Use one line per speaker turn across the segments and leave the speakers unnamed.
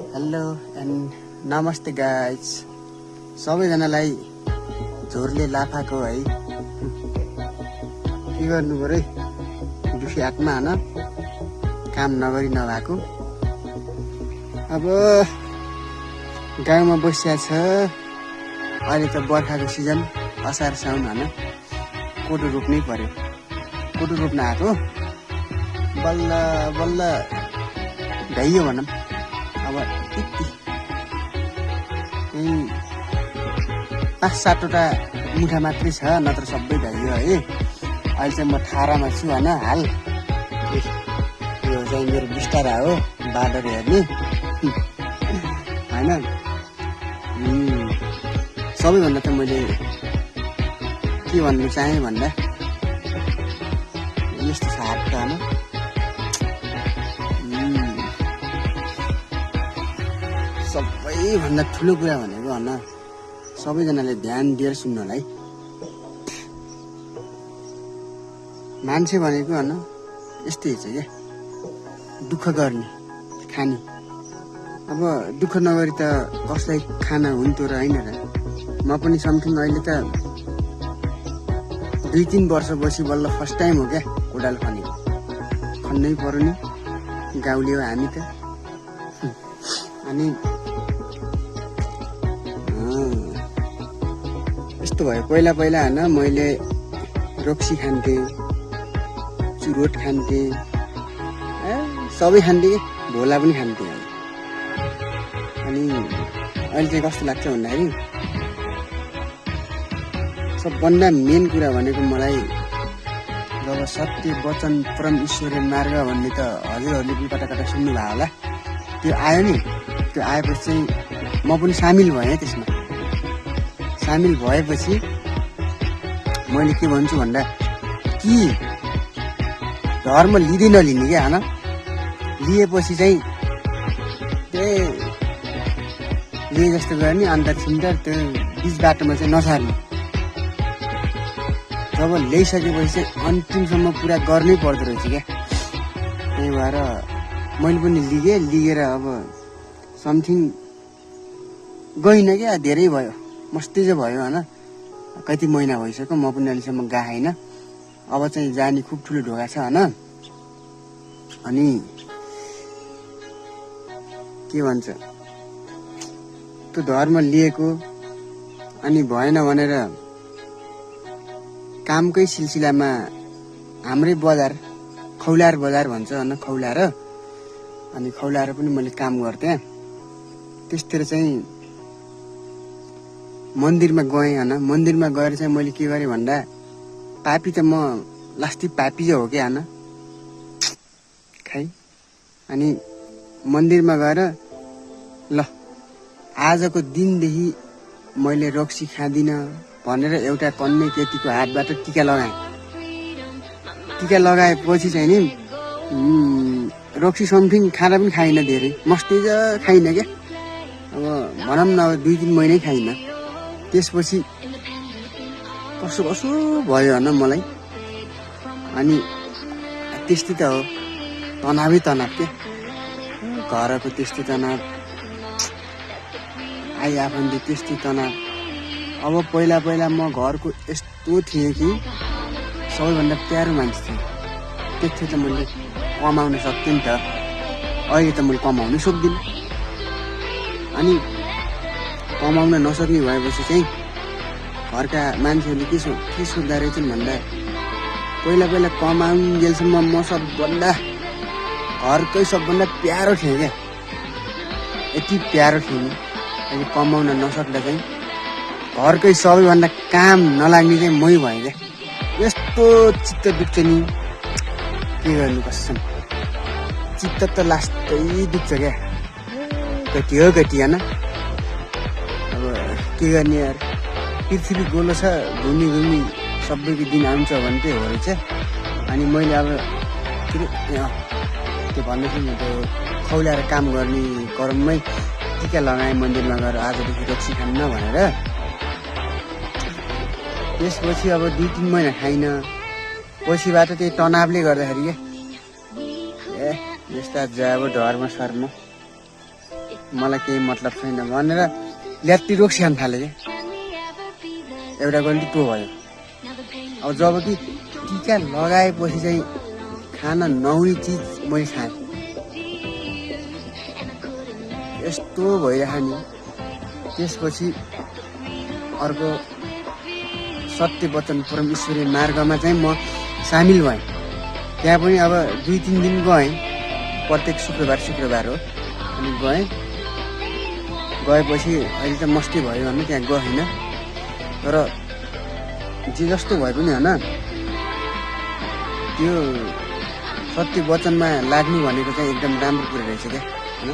Hello and नमस्ते guys, सबैजनालाई झोरले लाफाको है के गर्नु पर्यो दुखी आत्मा होइन, काम नगरी नभएको। अब गाउँमा बसिया छ, अहिले त बर्खाको सिजन, असार साउन होइन, कोदो रोप्नै पर्यो। कोदो रोप्न आएको बल्ल बल्ल भ्याइयो भनौँ। अब यति 5-7वटा मुठा मात्रै छ, नत्र सबै भ्याइयो है। अहिले चाहिँ म ठारामा छु होइन। हाल यो चाहिँ मेरो बिस्तारा हो, बाँदर हेर्ने होइन। सबैभन्दा त मैले के भन्नु चाहेँ भन्दा यस्तो छ हात त होइन। सबैभन्दा ठुलो कुरा भनेको होइन, सबैजनाले ध्यान दिएर सुन्नु होला है। मान्छे भनेको होइन यस्तै छ क्या, दुःख गर्ने खाने। अब दुःख नगरी त कसलाई खाना हुन्थ्यो र होइन र। म पनि समथिङ अहिले त 2-3 वर्षपछि बल्ल फर्स्ट टाइम हो क्या कोडाल खनेको। खन्नै पर्यो नि, गाउँले हो हामी त। अनि यस्तो भयो, पहिला पहिला होइन मैले रक्सी खान्थेँ, चुरोट खान्थेँ, सबै खान्थेँ, भोला पनि खान्थेँ। अनि अहिले चाहिँ कस्तो लाग्छ भन्दाखेरि सबभन्दा मेन कुरा भनेको मलाई जब सत्य वचन परम ईश्वरीय मार्ग भन्ने त हजुरहरूले पनि कता कता सुन्नुभयो होला, त्यो आयो नि। त्यो आएपछि चाहिँ म पनि सामेल भएँ त्यसमा। सामेल भएपछि मैले के भन्छु भन्दा कि धर्म लिँदै नलिने क्या होइन। लिएपछि चाहिँ त्यही लिए जस्तो गर्ने, अन्त छिन्टर त्यो बिच बाटोमा चाहिँ नसार्ने। जब ल्याइसकेपछि चाहिँ अन्तिमसम्म पुरा गर्नै पर्दो रहेछ क्या। त्यही भएर मैले पनि लिगेर अब समथिङ गइनँ क्या, धेरै भयो, मस्तै चाहिँ भयो होइन। कति महिना भइसक्यो, म पनि अहिलेसम्म गएन। अब चाहिँ जाने खुब ठुलो ढोका छ होइन। अनि के भन्छ, त्यो धर्म लिएको अनि भएन भनेर कामकै सिलसिलामा हाम्रै बजार खौलार बजार भन्छ होइन, खौलार। अनि खौलार पनि मैले काम गर्थेँ। त्यसतिर चाहिँ मन्दिरमा गएँ होइन। मन्दिरमा गएर चाहिँ मैले के गरेँ भन्दा, पापी त म लास्टी पापी चाहिँ हो क्या होइन खै। अनि मन्दिरमा गएर ल आजको दिनदेखि मैले रक्सी खाँदिनँ भनेर एउटा कन्ने केटीको हातबाट टिका लगाएँ। टिका लगाएपछि चाहिँ नि रक्सी समथिङ खाना पनि खाइनँ, धेरै मस्ती खाइनँ क्या। अब भनौँ न 2-3 महिनै खाइनँ। त्यसपछि कसो कसो भयो होइन मलाई। अनि त्यस्तै त हो, तनावै तनाव क्या, घरको त्यस्तै तनाव, आई आफन्त त्यस्तै तनाव। अब पहिला पहिला म घरको यस्तो थिएँ कि सबैभन्दा प्यारो मान्छे थिएँ। त्यति त मैले कमाउन सक्थेँ नि त, अहिले त मैले कमाउनै सक्दिनँ। अनि कमाउन नसक्ने भएपछि चाहिँ घरका मान्छेहरूले के सोच्दा रहेछन् भन्दा, पहिला पहिला कमाउन्जेलसम्म म सबभन्दा घरकै सबभन्दा प्यारो थिएँ क्या। यति प्यारो थिएँ नि, अहिले कमाउन नसक्दा चाहिँ घरकै सबैभन्दा काम नलाग्ने चाहिँ मै भएँ क्या। यस्तो चित्त दुख्छ नि, के गर्नु कसम। चित्त त लास्टै दुख्छ क्या, कति हो कति होइन। अब के गर्ने यार, पृथ्वी गोलो छ, घुमी घुमी सबैको दिन आउँछ भने चाहिँ हो रहेछ। अनि मैले अब त्यो भन्दैछु नि, त्यो खौलाएर काम गर्ने क्रममै टिका लगाएँ मन्दिरमा गएर, आजदेखि रक्सी खान्न भनेर। त्यसपछि अब 2-3 महिना खाइनँ। पछिबाट त्यही तनावले गर्दाखेरि के यस्ता जब धर्म शर्म मलाई केही मतलब छैन भनेर ल्याट्टी रोक्सी खान थालेँ क्या। एउटा गल्ती त्यो भयो। अब जब कि टिका लगाएपछि चाहिँ खान नहुने चिज मैले खाएँ। यस्तो भइरह्यो नि। त्यसपछि अर्को सत्य वचन परमेश्वरी मार्गमा चाहिँ म सामेल भएँ। त्यहाँ पनि अब 2-3 दिन गएँ। प्रत्येक शुक्रबार हो। अनि गएपछि अहिले त मस्ती भयो भने त्यहाँ गएन। तर जे जस्तो भए पनि होइन, त्यो सत्य वचनमा लाग्नु भनेको चाहिँ एकदम राम्रो कुरा रहेछ क्या होइन।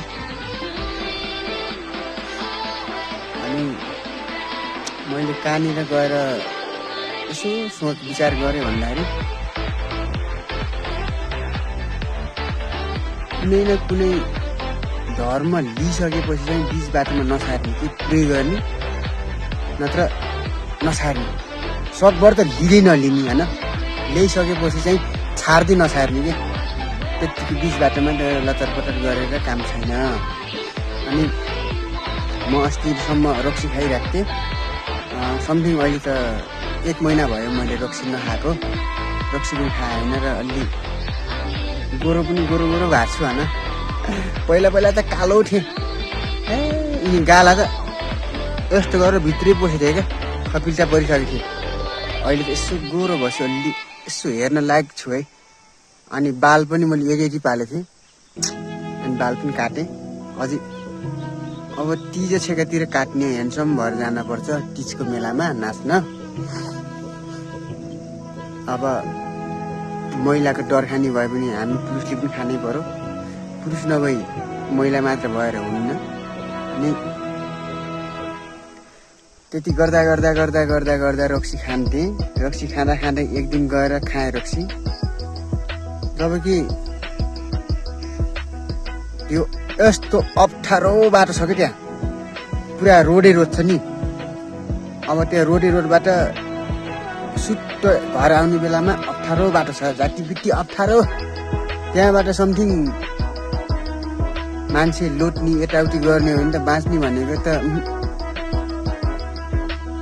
अनि मैले कहाँनिर गएर यसो सोच विचार गरेँ भन्दाखेरि कुनै न कुनै धर्म लिइसकेपछि चाहिँ बिच बाटोमा नछाड्ने कि प्रे गर्ने नत्र नछाड्ने। सकभर त लिँदै नलिने होइन, ल्याइसकेपछि चाहिँ छाड्दै नछाड्ने कि त्यतिको बिच बाटोमा लचरपटर गरेर काम छैन। अनि म अस्तिसम्म रक्सी खाइरहेको थिएँ। समथिङ अहिले त 1 महिना भयो मैले रक्सी नखाएको। रक्सी पनि खाएन र अलि गोरो पनि गोरो भएको छु होइन। पहिला त कालो थिएँ। यिनी गाला त यस्तो गरेर भित्रै पसेको थिएँ क्या, खपिल्टा परिसकेको थिएँ। अहिले त यसो गोरो भएछु, अलि यसो हेर्न लायक छु है। अनि बाल पनि मैले एकैटी पालेको थिएँ। अनि बाल पनि काटेँ। अझै अब तिज छेकातिर काट्ने ह्यान्डसम भएर जानुपर्छ तिजको मेलामा नाच्न। अब महिलाको डर खाने भए पनि हामी पुरुषले पनि खानै पर्यो। पुरुष नभई महिला मात्र भएर हुन्न। अनि त्यति गर्दा रक्सी खान्थेँ। रक्सी खाँदा एक दिन गएर खाएँ रक्सी। जब कि त्यो यस्तो अप्ठ्यारो बाटो छ कि त्यहाँ पुरा रोडै रोड छ नि। अब त्यहाँ रोडबाट सुत्त घर आउने बेलामा अप्ठ्यारो बाटो छ, जातिपिटी अप्ठ्यारो। त्यहाँबाट समथिङ मान्छे लोट्ने यताउति गर्ने हो भने त बाँच्ने भनेको त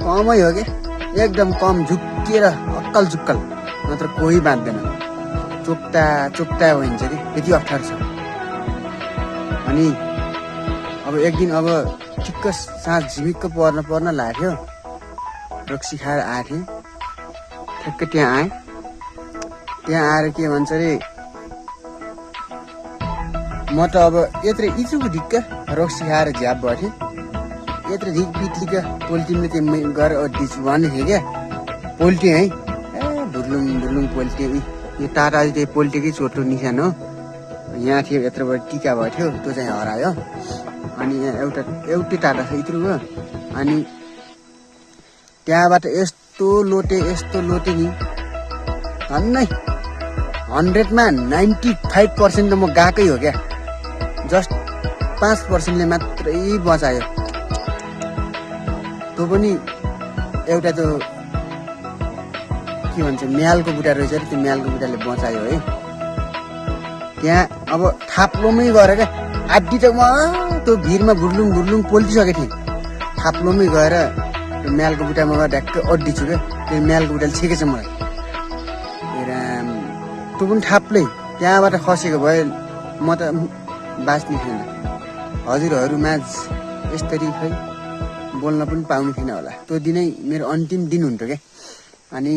कमै हो क्या, एकदम कम झुक्किएर अक्कल झुक्कल, नत्र कोही बाँच्दैन। चोक्टा भइन्छ कि त्यति अप्ठ्यारो छ। अनि अब एक दिन अब ठिक्क साँझ झिमिक्क पर्न लाग्यो। रक्सी खाएर आएको थिएँ। ठ्याक्क त्यहाँ आएँ। त्यहाँ आएर के भन्छ अरे, म त अब यत्रो इचुको ढिक्क रक्सी खाएर झ्याप भएको थिएँ। यत्रो ढिक्क पोल्टीले त्यो गरेर अड्डिछु भन्ने थिएँ क्या। पोल्टी है, भुर्लुङ पोल्टी। यो टाटा चाहिँ पोल्टीकै चोटो निशान हो। यहाँ थियो यत्रोबाट टिका भएको थियो, त्यो चाहिँ हरायो। अनि यहाँ एउटै टाटा छ यत्रो हो। अनि त्यहाँबाट यस्तो लोटे नि, झन्नै 100मा 95% त म गएकै हो क्या। जस्ट 5%ले मात्रै बचायो। त्यो पनि एउटा त के भन्छ म्यालको बुटा रहेछ अरे, त्यो म्यालको बुटाले बचायो है। त्यहाँ अब थाप्लोमै गएर क्या, आधी त म त्यो भिरमा भुर्लुङ पोल्टिसकेको थिएँ। थाप्लोमै गएर त्यो म्यालको बुटामा गएर ढ्याक्कै अड्डिछु क्या। त्यो म्यालको बुटाले छेकेछ मलाई। राम, त्यो पनि थाप्लै त्यहाँबाट खसेको भए म त बाँच्ने थिएन। हजुरहरूमाझ यसरी खै बोल्न पनि पाउने थिएन होला। त्यो दिनै मेरो अन्तिम दिन हुन्थ्यो क्या। अनि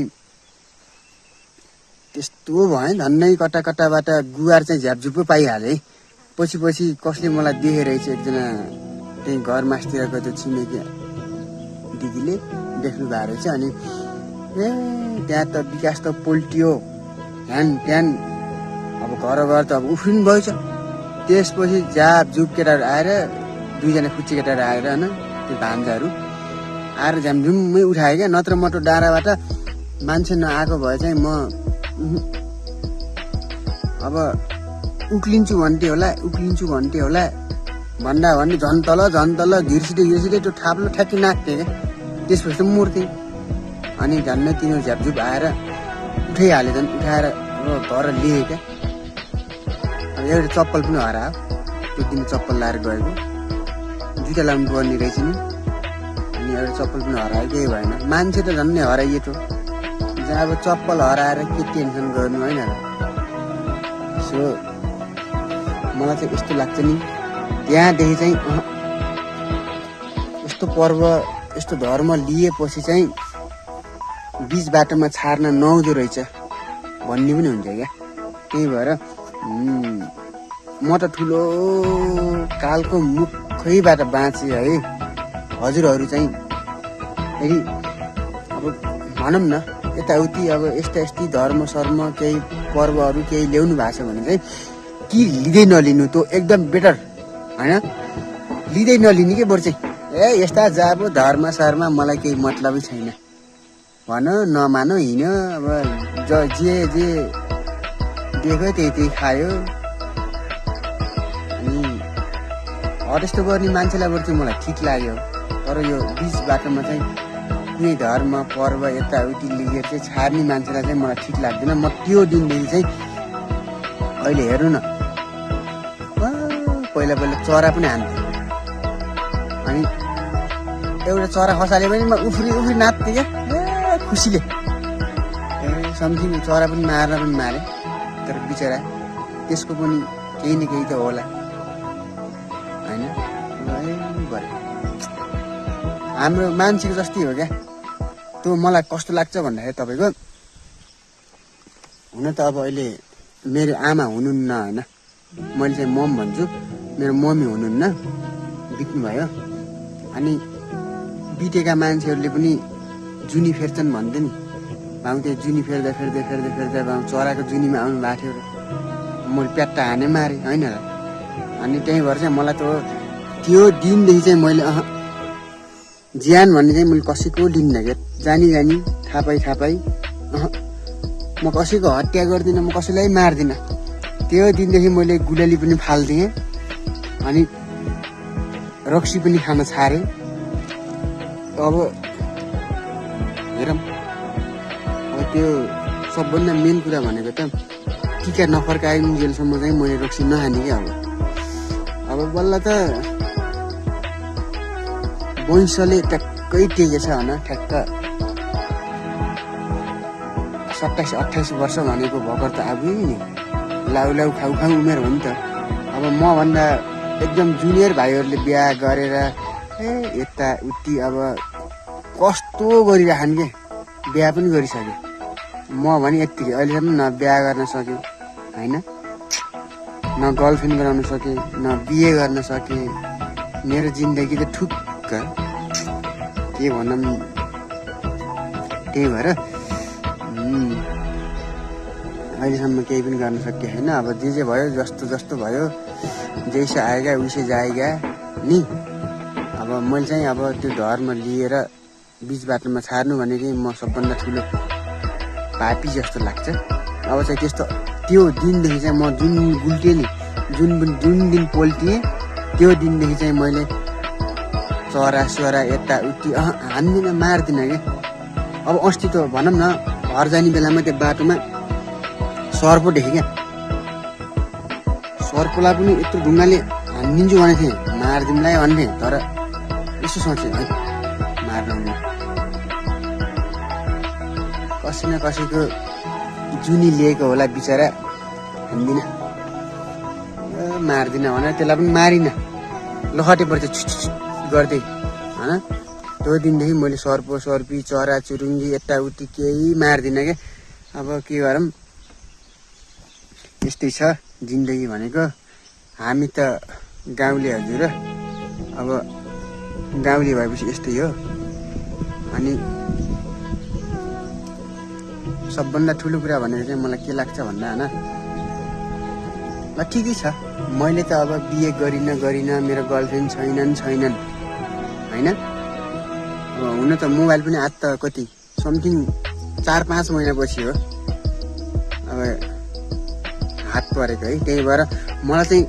त्यस्तो भयो। झन्नै कटाबाट गुवार चाहिँ झ्यापझुप्पो पाइहालेँ है। पछि कसले मलाई देखेर चाहिँ एकजना त्यही घर मासतिरको त्यो छिमेकी दिदीले देख्नु भएको रहेछ। अनि त्यहाँ त विकास त पोल्टियो ध्यान। अब घर त अब उफ्रिनु भएछ। त्यसपछि झ्यापझुप केटाहरू आएर, 2जना खुच्ची केटाहरू आएर होइन, त्यो भान्जाहरू आएर झ्यामझुममै उठायो क्या। नत्र मटो डाँडाबाट मान्छे नआएको भए चाहिँ म अब उक्लिन्छु भन्थे होला भन्दा भन्ने झन् तल घिर्सिँदै त्यो थाप्लो ठ्याक्कै नाच्थेँ क्या। त्यसपछि त मर्थेँ। अनि झन्नै तिनीहरू झ्यापझुप आएर उठाइहाल्यो, झन् उठाएर घर लिए क्या। एउटा चप्पल पनि हरायो, त्यो दिन चप्पल लाएर गएको, जुत्ता लाउनु पर्ने रहेछ नि, अनि एउटा चप्पल पनि हरायो, केही भएन। मान्छे त झन् नै हराइएको, जहाँ अब चप्पल हराएर के टेन्सन गर्नु होइन र। सो मलाई चाहिँ यस्तो लाग्छ नि, त्यहाँदेखि चाहिँ यस्तो पर्व यस्तो धर्म लिएपछि चाहिँ बिच बाटोमा छाड्न नहुँदो रहेछ भन्ने पनि हुन्छ क्या। त्यही भएर म त ठुलो कालको मुखैबाट बाँचेँ है। हजुरहरू चाहिँ यदि अब भनौँ न यताउति अब यस्ता धर्म सर्म केही पर्वहरू केही ल्याउनु भएको छ भने चाहिँ कि लिँदै नलिनु त्यो एकदम बेटर होइन। लिँदै नलिने के बरु चाहिँ यस्ता जाब धर्म सर्म मलाई केही मतलबै छैन भन, नमानो हिँड, अब जे देख्यो त्यही खायो। अनि त्यस्तो गर्ने मान्छेलाई बरु चाहिँ मलाई ठिक लाग्यो। तर यो बिच बाटोमा चाहिँ कुनै धर्म पर्व यताउति लिएर चाहिँ छाड्ने मान्छेलाई चाहिँ मलाई ठिक लाग्दैन। म त्यो दिनदेखि चाहिँ अहिले हेर्नु न, पहिला चरा पनि हान्थेँ, अनि एउटा चरा खसाले पनि म उफ्री नाच्थेँ क्या खुसीले। समथिङ चरा पनि मारे, तर बिचरा त्यसको पनि केही न केही त होला होइन। हाम्रो मान्छेको जस्तै हो क्या त्यो। मलाई कस्तो लाग्छ भन्दाखेरि तपाईँको हुन त अब अहिले मेरो आमा हुनुहुन्न होइन, मैले चाहिँ मम भन्छु, मेरो मम्मी हुनुहुन्न, बित्नुभयो। अनि बितेका मान्छेहरूले पनि जुनी फेर्छन् भन्थे नि, भाउ त्यो जुनी फेर्दा भाउ चराको जुनीमा आउनु भएको थियो, मैले प्याट्टा हाने मारेँ होइन र। अनि त्यही भएर चाहिँ मलाई त्यो दिनदेखि चाहिँ मैले ज्यान भन्ने चाहिँ मैले कसैको लिन्न क्या। जानी थाहा पाइ म कसैको हत्या गर्दिनँ, म कसैलाई मार्दिनँ। त्यो दिनदेखि मैले गुलाली पनि फाल्दिएँ, अनि रक्सी पनि खान छाडेँ। अब हेरौँ, अब त्यो सबभन्दा मेन कुरा भनेको त टिका नफर्काइन्जेलसम्म चाहिँ मैले रक्सी नखाने क्या। अब बल्ल त वंशले ट्याक्कै टेकेछ होइन, ठ्याक्क 27-28 वर्ष भनेको भर्खर त आफै नि लाउ खाउ उमेर हो नि त। अब मभन्दा एकदम जुनियर भाइहरूले बिहा गरेर यताउति अब कस्तो गरिराखन् के, बिहा पनि गरिसके। म भने यत्तिकै अहिलेसम्म न बिहा गर्न सकेँ होइन, न गर्लफ्रेन्ड गराउन सकेँ, न बिहे गर्न सकेँ। मेरो जिन्दगी त ठुक्क के भनौँ। त्यही भएर अहिलेसम्म केही पनि गर्न सकेँ होइन। अब जे भयो जस्तो भयो, जैसे आएगा उसे जाएगा नि। अब मैले चाहिँ अब त्यो धर्म लिएर बिच बाटोमा छाड्नु भनेकै म सबभन्दा ठुलो पापी जस्तो लाग्छ। अब चाहिँ त्यो दिनदेखि चाहिँ म जुन गुल्टेँ नि, जुन दिन पोल्टिएँ, त्यो दिनदेखि चाहिँ मैले चरा यताउति हान्दिनँ, मार्दिनँ क्या। अब अस्ति त भनौँ न घर जाने बेलामा त्यो बाटोमा सर्प देखेँ क्या। सर्पलाई पनि यत्रो ढुङ्गाले हानिदिन्छु भनेको थिएँ, मारिदिउँलाई भन्थेँ, तर यसो सोचेँ है मार्नु कसै न कसैको जुनी लिएको होला बिचरा, हान्दिनँ मार्दिनँ भनेर त्यसलाई पनि मारिनँ, लखटेपर्छ गर्दै होइन। त्यो दिनदेखि मैले सर्पी चरा चुरुङ्गी यताउति केही मार्दिनँ क्या। अब के गरौँ, यस्तै छ जिन्दगी भनेको। हामी त गाउँले हजुर, अब गाउँले भएपछि यस्तै हो। अनि सबभन्दा ठुलो कुरा भनेको चाहिँ मलाई के लाग्छ भन्दा होइन, ल ठिकै छ, मैले त अब बिहे गरिनँ, मेरो गर्लफ्रेन्ड छैनन् होइन। अब हुन त मोबाइल पनि आज त कति समथिङ 4-5 महिनापछि हो अब हात परेको है। त्यही भएर मलाई चाहिँ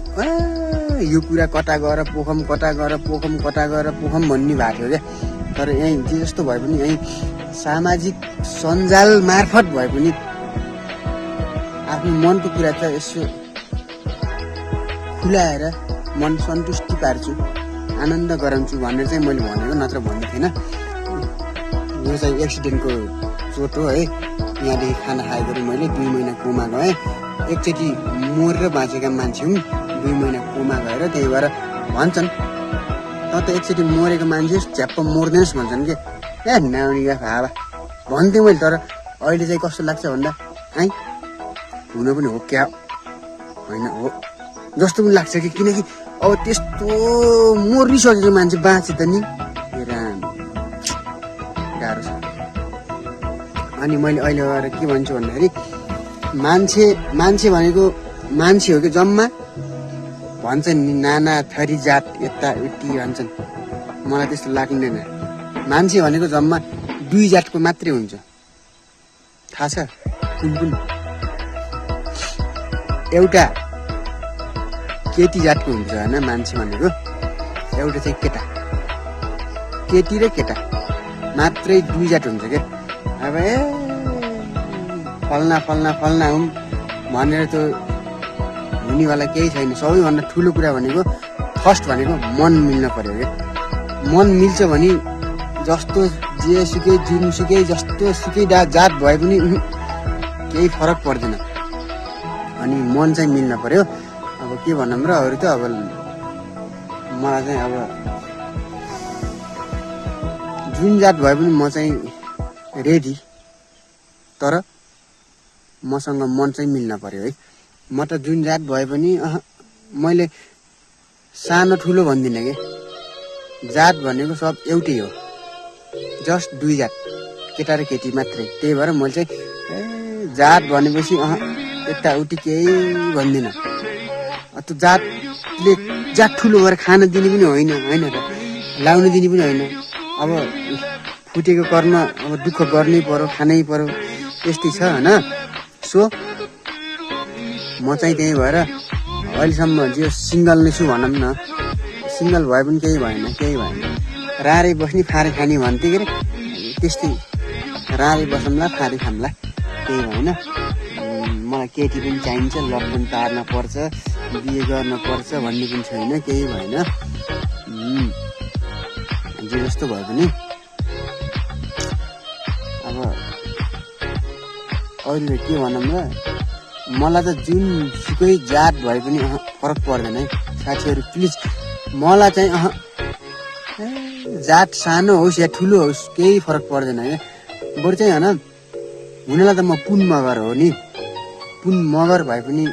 यो कुरा कता गएर पोखम भन्ने भएको थियो क्या। तर यहीँ जे जस्तो भए पनि यहीँ सामाजिक सञ्जाल मार्फत भए पनि आफ्नो मनको कुरा त यसो खुलाएर मन सन्तुष्टि पार्छु, आनन्द गराउँछु भनेर चाहिँ मैले भनेको, नत्र भन्ने थिएन। यो चाहिँ एक्सिडेन्टको चोट हो है। यहाँदेखि खाना खाएकोले मैले 2 महिना कोमा गएँ। एकचोटि मरेर बाँचेका मान्छे हुँ, 2 महिना कोमा गएर। त्यही भएर भन्छन् त एकचोटि मरेको मान्छे झ्याप्प मर्दैनस् भन्छन् कि, ए नाउनीका भावा भन्थेँ मैले। तर अहिले चाहिँ कस्तो लाग्छ भन्दा हुन पनि हो क्या होइन हो जस्तो पनि लाग्छ कि, किनकि अब त्यस्तो मरिसकेको मान्छे बाँचे त नि, गाह्रो छ। अनि मैले अहिले गएर के भन्छु भन्दाखेरि मान्छे भनेको मान्छे हो कि जम्मा भन्छन् नि, नाना थरी जात यता उति भन्छन्। मलाई त्यस्तो लाग्दैन। मान्छे भनेको जम्मा 2 जातको मात्रै हुन्छ, थाहा छ कुन? एउटा केटी जातको हुन्छ होइन मान्छे भनेको, एउटा चाहिँ केटा, केटी र केटा मात्रै 2 जात हुन्छ क्या। अब फल्ना फल्ना फल्ना हुँ भनेर त हुनेवाला केही छैन। सबैभन्दा ठुलो कुरा भनेको फर्स्ट भनेको मन मिल्न पर्यो क्या। मन मिल्छ भने जस्तो जेसुकै जुनसुकै जस्तो सुकै जात भए पनि केही फरक पर्दैन। अनि मन चाहिँ मिल्न पर्यो। अब के भनौँ र, अरू त अब मलाई चाहिँ अब जुन जात भए पनि म चाहिँ रेडी, तर मसँग मन चाहिँ मिल्न पर्यो है। म त जुन जात भए पनि मैले सानो ठुलो भन्दिनँ कि, जात भनेको सब एउटै हो, जस्ट 2 जात, केटा र केटी मात्रै। त्यही भएर मैले चाहिँ जात भनेपछि यताउति केही भन्दिनँ। त्यो जातले जात ठुलो गरेर खान दिने पनि होइन र लाउन दिने पनि होइन। अब फुटेको कर्म अब दुःख गर्नै पर्यो, खानै पर्यो, त्यस्तै छ होइन। सो म चाहिँ त्यही भएर अहिलेसम्म जो सिङ्गल नै छु भनौँ न, सिङ्गल भए पनि केही भएन। रारै बस्ने फारे खाने भन्थे के अरे, त्यस्तै रारै बसौँला फारे खाम्ला, केही भएन। मलाई केटी पनि चाहिन्छ, लभ पनि पार्न पर्छ, बिहे गर्न पर्छ भन्ने पनि छैन, केही भएन। जे जस्तो भए पनि अब अरूले के भनौँ र, मलाई त जुन सुकै जात भए पनि फरक पर्दैन है साथीहरू। प्लिज मलाई चाहिँ जात सानो होस् या ठुलो होस् केही फरक पर्दैन है। बरु चाहिँ होइन, हुनलाई त म पुन मगर हो नि, पुन मगर भए पनि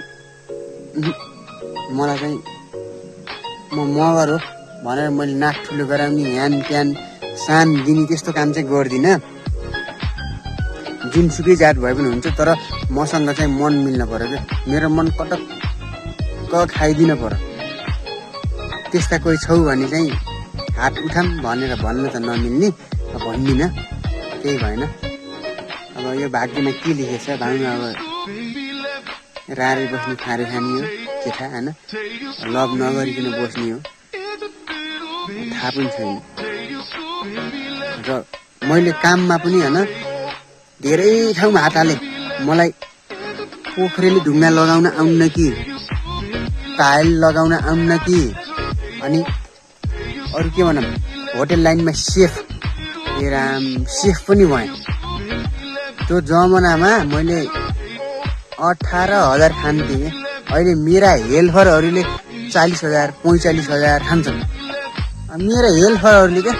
मलाई चाहिँ म मगर हो भनेर मैले नाक ठुलो गराउने, ह्यान त्यान सान दिने त्यस्तो काम चाहिँ गर्दिनँ। जुनसुकै जात भए पनि हुन्छ, तर मसँग चाहिँ मन मिल्न पर्यो क्या। मेरो मन कटक्क खाइदिन पर्यो। त्यस्ता कोही छौ भने चाहिँ हात उठाम भनेर भन्न त नमिल्ने, भन्दिनँ, केही भएन। अब यो भाग्यमा के लेखेछ भाउनु, अब रारै बस्ने फारे खाने हो केटा होइन, लभ नगरिकन बस्ने हो, थाहा पनि छैन। र मैले काममा पनि होइन धेरै ठाउँमा हात हालेँ। मलाई पोखरेली ढुङ्गा लगाउन आउन्न कि, टाइल लगाउन आउन्न कि, अनि अरू के भनौँ होटेल लाइनमा सेफ सेफ पनि भएँ। त्यो जमानामा मैले 18,000 खान्थेँ। अहिले मेरा हेल्परहरूले 40,000 45,000 खान्छन्। मेरा हेल्परहरूले क्या,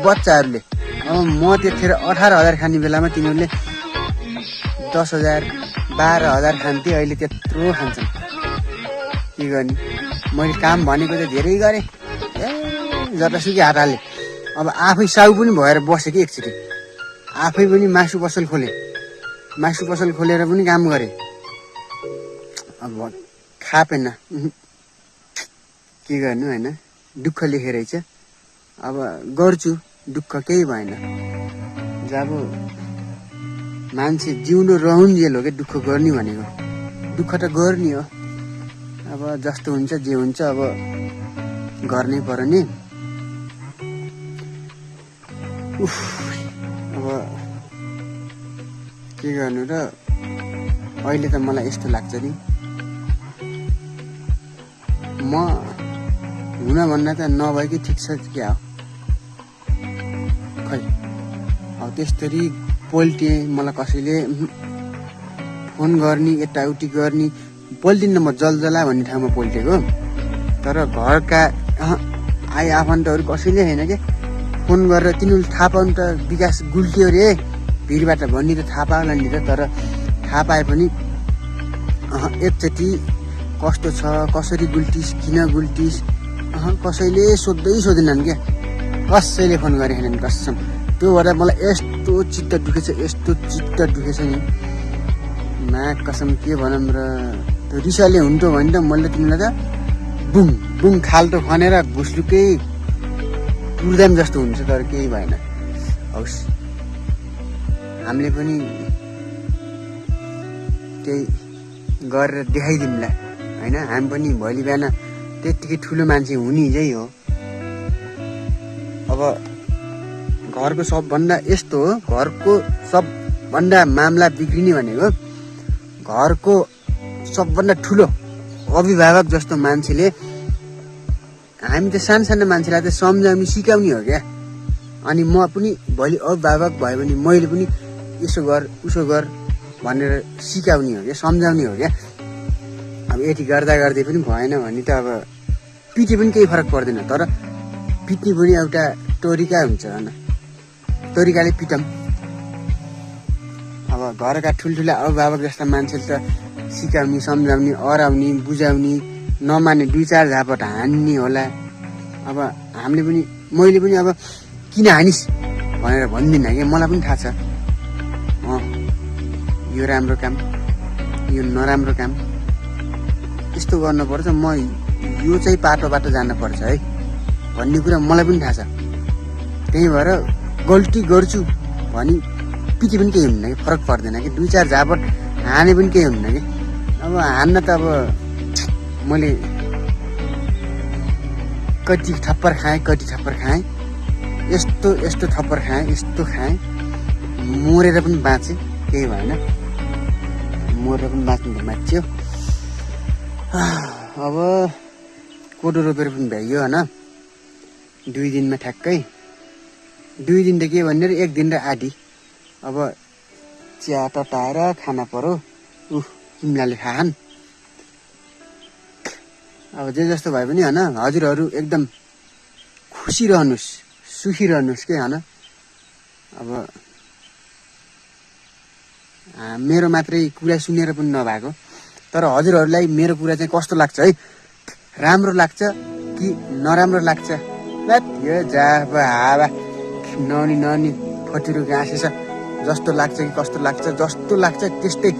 बच्चाहरूले। अब म त्यतिखेर 18,000 खाने बेलामा तिनीहरूले 10,000 12,000 खान्थे, अहिले त्यत्रो खान्छन्। के गर्ने, मैले काम भनेको त धेरै गरेँ, जतासुकै हात हालेँ। अब आफै साउ पनि भएर बसेँ कि एकचोटि, आफै पनि मासु पसल खोलेँ, मासु पसल खोलेर पनि काम गरेँ। अब खापेन, के गर्नु होइन, दुःख लेखेर रहेछ। अब गर्छु, दुःख केही भएन। जब मान्छे जिउनु रहन्जेल हो क्या दुःख गर्ने भनेको, दुःख त गर्ने हो। अब जस्तो हुन्छ जे हुन्छ अब गर्नै पर्यो नि। अब के गर्नु र अहिले त मलाई यस्तो लाग्छ नि म हुन भन्दा त नभएकै ठिक छ क्या हो खै अब त्यस्तरी पोल्टिए मलाई कसैले फोन गर्ने यताउति गर्ने पोल्टिन्न म जलजला भन्ने ठाउँमा पोल्टेको तर घरका आइ आफन्तहरू कसैले होइन के फोन गरेर तिनीहरूले थाहा पाउनु त विकास गुल्टियो रे भिडबाट भन्ने त थाहा पाउला नि त तर थाहा पाए पनि एकचोटि कस्तो छ कसरी गुल्टिस किन गुल्टिस कसैले सोध्दैनन् क्या कसैले फोन गरेन कसम त्यो भएर मलाई यस्तो चित्त दुखेछ नि मा कसम के भनौँ र त्यो रिसाले हुन्थ्यो भने त मैले तिमीलाई त बुङ बुङ खाल्टो खनेर घुस्लुकै पुर्दाम जस्तो हुन्छ तर केही भएन होस् हामीले पनि त्यही गरेर देखाइदिउँला होइन हामी पनि भोलि बिहान त्यत्तिकै ठुलो मान्छे हुने चाहिँ हो अब घरको सबभन्दा यस्तो हो घरको सबभन्दा मामला बिग्रिने भनेको घरको सबभन्दा ठुलो अभिभावक जस्तो मान्छेले हामी त सानो मान्छेलाई त सम्झाउने सिकाउने हो क्या अनि म पनि भोलि अभिभावक भयो भने मैले पनि यसो गर उसो गर भनेर सिकाउने हो क्या सम्झाउने हो क्या अब यति गर्दा गर्दै पनि भएन भने त अब पिटे पनि केही फरक पर्दैन तर पिट्ने पनि एउटा तरिका हुन्छ होइन तरिकाले पिटम अब घरका ठुल्ठुला अभिभावक जस्ता मान्छेले त सिकाउने सम्झाउने अराउने बुझाउने नमाने 2-4 झापट हान्ने होला अब हामीले पनि मैले पनि अब किन हानिस् भनेर भन्दिनँ क्या मलाई पनि थाहा छ यो राम्रो काम यो नराम्रो काम यस्तो गर्नुपर्छ म यो चाहिँ पाटोबाट जानुपर्छ है भन्ने कुरा मलाई पनि थाहा छ त्यही भएर गल्ती गर्छु भनी पिटी पनि केही हुन्न कि फरक पर्दैन कि 2-4 झापट हाने पनि केही हुन्न कि अब हान्न त अब मैले कति थप्पर खाएँ यस्तो थप्पर खाएँ यस्तो खाएँ मरेर पनि बाँचेँ केही भएन मरेर पनि बाँच्नु त मान्छे अब कोदो रोपेर पनि भ्याइयो होइन 2 दिनमा ठ्याक्कै 2 दिन त के भन्ने 1 दिन र आधी अब चिया तताएर खाना पर्यो तिमीले खान अब जे जस्तो भए पनि होइन हजुरहरू एकदम खुसी रहनुहोस् सुखी रहनुहोस् के होइन अब मेरो मात्रै कुरा सुनेर पनि नभएको तर हजुरहरूलाई मेरो कुरा चाहिँ कस्तो लाग्छ है राम्रो लाग्छ कि नराम्रो लाग्छ यो जाब हावा ननी फटिरो गाँसेछ जस्तो लाग्छ कि कस्तो लाग्छ जस्तो लाग्छ त्यस्तै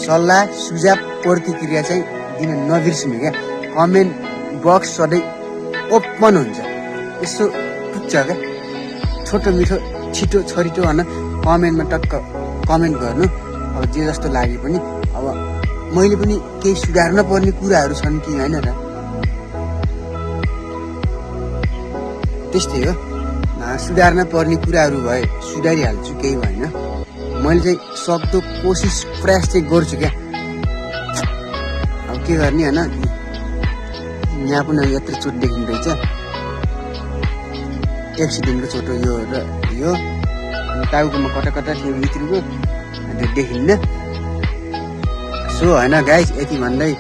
सल्लाह सुझाव प्रतिक्रिया चाहिँ दिन नबिर्सिनु क्या कमेन्ट बक्स सधैँ ओपन हुन्छ यसो पुग्छ क्या छोटो मिठो छिटो छरिटो होइन कमेन्टमा टक्क कमेन्ट गर्नु अब जे जस्तो लागे पनि अब मैले पनि केही सुधार्न पर्ने कुराहरू छन् कि होइन र त्यस्तै हो सुधार्न पर्ने कुराहरू भए सुधारिहाल्छु केही भएन मैले चाहिँ सक्दो कोसिस प्रयास चाहिँ गर्छु क्या अब के गर्ने होइन यहाँ पनि यत्रो चोट देखिँदैछ एक्सिडेन्टको चोट हो यो र यो टाउकोमा कता थियो भित्रको त्यो देखिन्न सो होइन गाइस यति भन्दै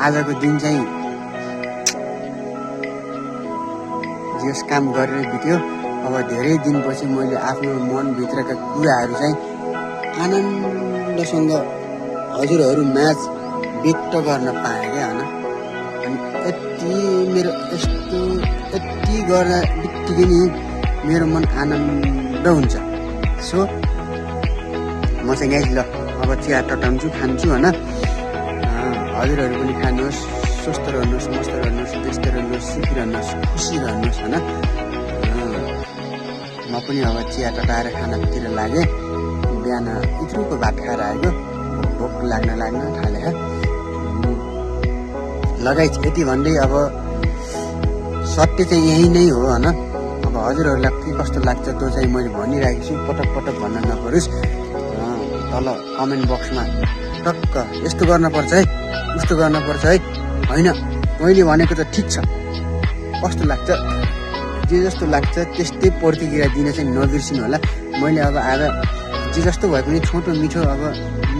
आजको दिन चाहिँ जस काम गरेर बित्यो अब धेरै दिनपछि मैले आफ्नो मनभित्रका कुराहरू चाहिँ आनन्दसँग हजुरहरू म्याच व्यक्त गर्न पाएँ क्या होइन अनि यति गर्न बित्तिकै नि मेरो मन आनन्द हुन्छ सो म चाहिँ गाइस ल अब चिया टटाउँछु खान्छु होइन हजुरहरू पनि खानुहोस् स्वस्थ रहनुहोस् मस्त रहनुहोस् व्यस्त रहनुहोस् सुखी रहनुहोस् खुसी रहनुहोस् होइन म पनि अब चिया टटाएर खानातिर लागेँ बिहान इत्रुको भात खाएर आएको भोक लाग्न थाले लगाइ यति भन्दै अब सत्य चाहिँ यही नै हो होइन अब हजुरहरूलाई के कस्तो लाग्छ त्यो चाहिँ मैले भनिरहेको छु पटक भन्न नपर्यो गरोस्। तल कमेन्ट बक्समा टक्क यस्तो गर्न पर्छ है, उस्तो गर्न पर्छ है, होइन मैले भनेको त ठिक छ, कस्तो लाग्छ, जे जस्तो लाग्छ त्यस्तै प्रतिक्रिया दिन चाहिँ नबिर्सिनु होला। मैले अब आज जे जस्तो भए पनि छोटो मिठो, अब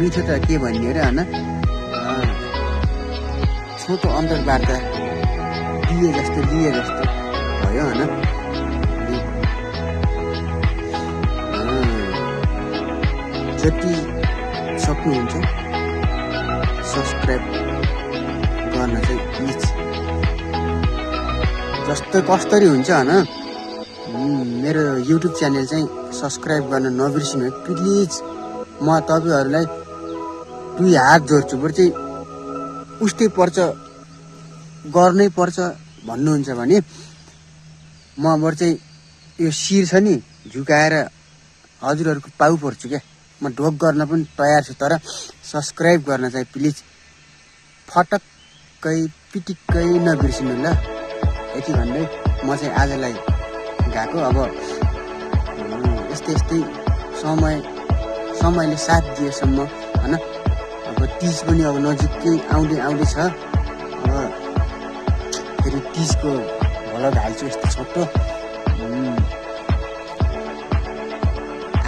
मिठो त के भन्ने अरे होइन, छोटो अन्तर्वार्ता लिए जस्तो भयो होइन। जति सक्नुहुन्छ सब्सक्राइब गर्न चाहिँ प्लिज, जस्तो कसरी हुन्छ होइन, मेरो युट्युब च्यानल चाहिँ सब्सक्राइब गर्न नबिर्सिनु है प्लिज। म तपाईँहरूलाई 2 हात जोड्छु, बरु चाहिँ उस्तै पर्छ गर्नै पर्छ भन्नुहुन्छ भने म बरु चाहिँ यो शिर छ नि झुकाएर हजुरहरूको पाउ पर्छु क्या, म ढोक गर्न पनि तयार छु। तर सब्सक्राइब गर्न चाहिँ प्लिज फटक्कै पिटिक्कै नबिर्सिनु ल। यति भन्दै म चाहिँ आजलाई गएको। अब यस्तै समयले साथ दिएसम्म होइन, अब 30 पनि अब नजिकै आउँदै छ। अब फेरि 30 को भलक हाल्छु यस्तो छोटो।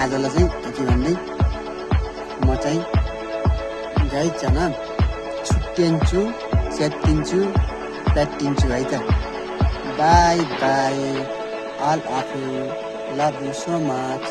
आजलाई चाहिँ यति भन्दै म चाहिँ गाइजन छुट्टिन्छु, स्याटिन्छु, प्याटिन्छु है त। By by, all of you, love you so much.